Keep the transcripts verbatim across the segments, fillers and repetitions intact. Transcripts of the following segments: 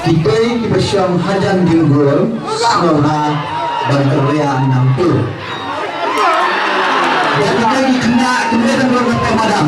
Kitei kiba shong hajan dieng gol sngewbha ban kyrpad nangta. Ïa kitei ki khynnah ki mei dang rung kata madam.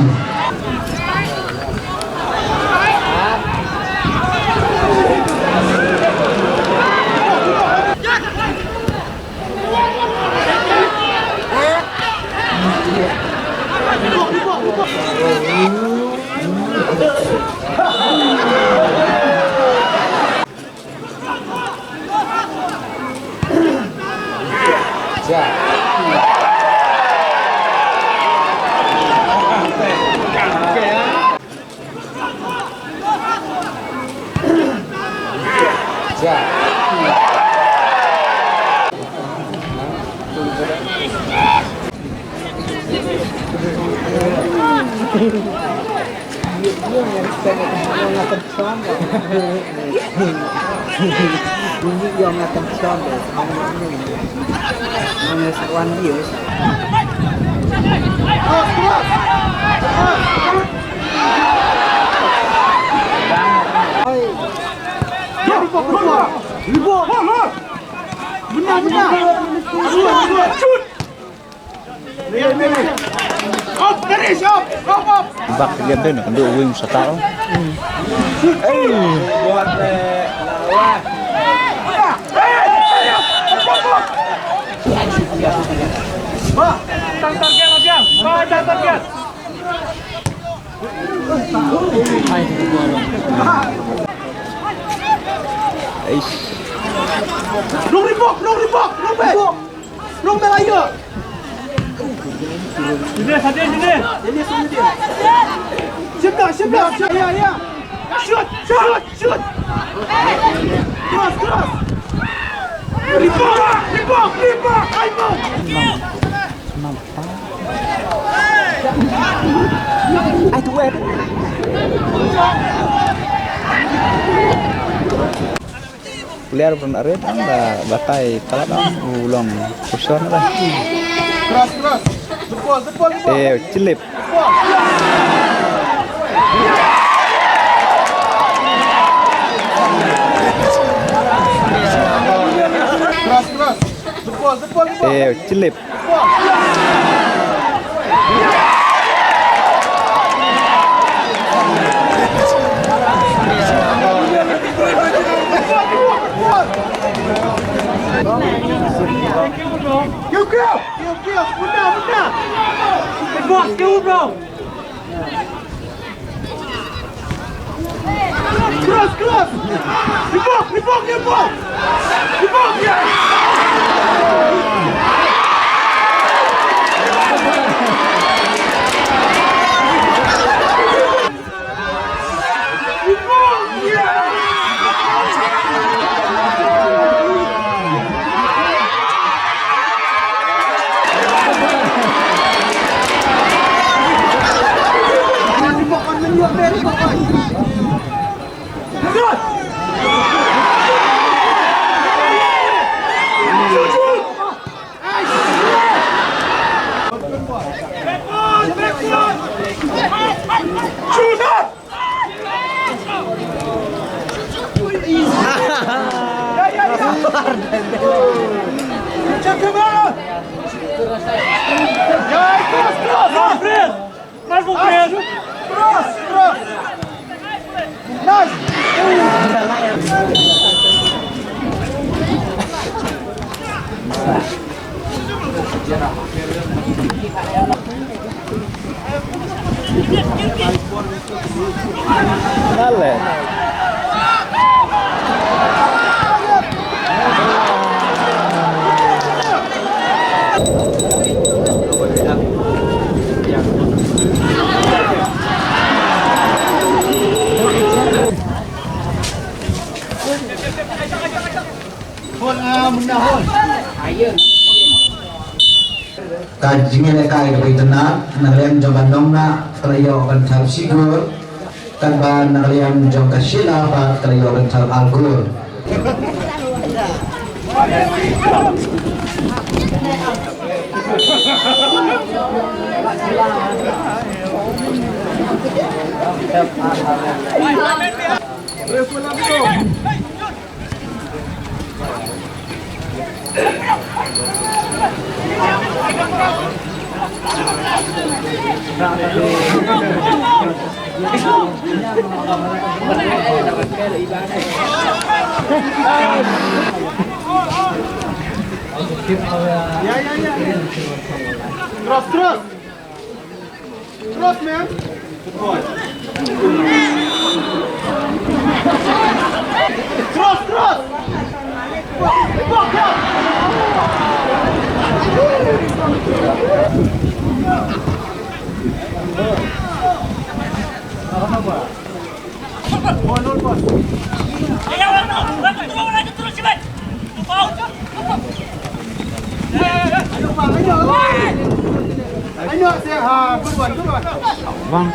Bak ka gen dei na ka dei wing sa tau. Tang target, Abiang. Tang target. Eish. Long ribok, long ribok, long back. Long back ayo. Sini, sini, sini. Ini sini dia. Siap dah, siap dah, siap. Ya, ya. Shoot, shoot, shoot. Cross, cross. Ribok, ribok, ribok. Ayo. Ai tu web. Player pun arit ang da batai talat ang u long kuson da. Cross, cross. Jempol, jempol, jempol. Eh, celip. Jempol. Cross, cross. Jempol, jempol, jempol. Eh, celip. Cross, cross! Ribok, ribok, ribok! Ribok, ya! Ribok, ya! Cross, cross. Nice. Dale. Ka jingïalehkai kaba itynnad na ka liang jong ka Nongnah, ka la ïoh ban thap shi gol. Kan ban na ka liang jong ka Sheila bad ka la ïoh rynthar ar gol. Cross, cross. Cross, man. Cross, cross. Bang.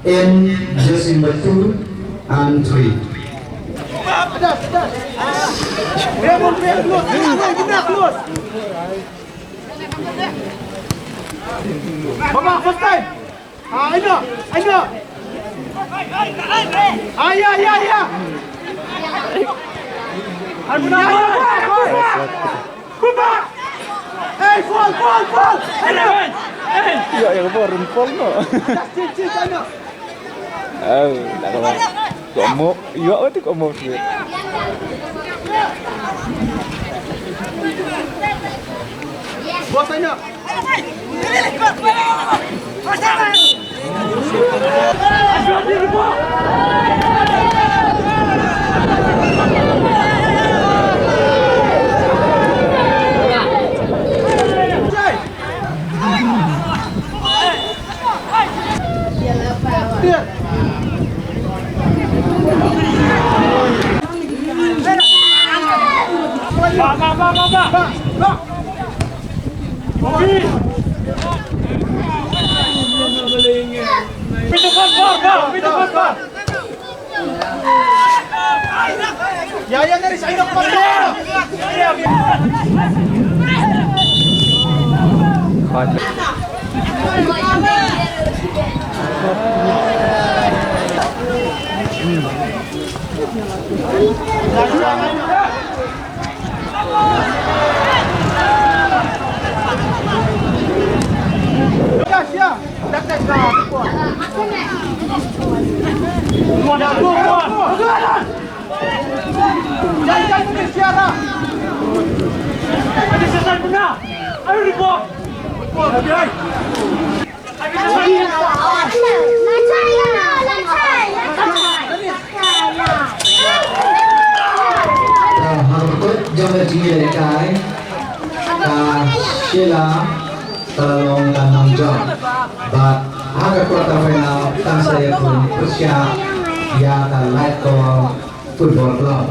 In jersey number two and three. Mama, first time. Ah, I know, I know. Ah, yeah, yeah, yeah. Hey, fall, fall, fall. Hey, no. Ïa, ïa, ka bor, fall, no. Just change, change, I know. Oh, tak apa. Kok mau, ïa, apa tu kok mau sih? Bos, I know. Te ha ka kut jong ka jingïalehkai, ka Sheila ka la long ka nongjop. Bad ha ka quarter final tang sa ïa pun pyrshah ïa ka Laitkor Football Club.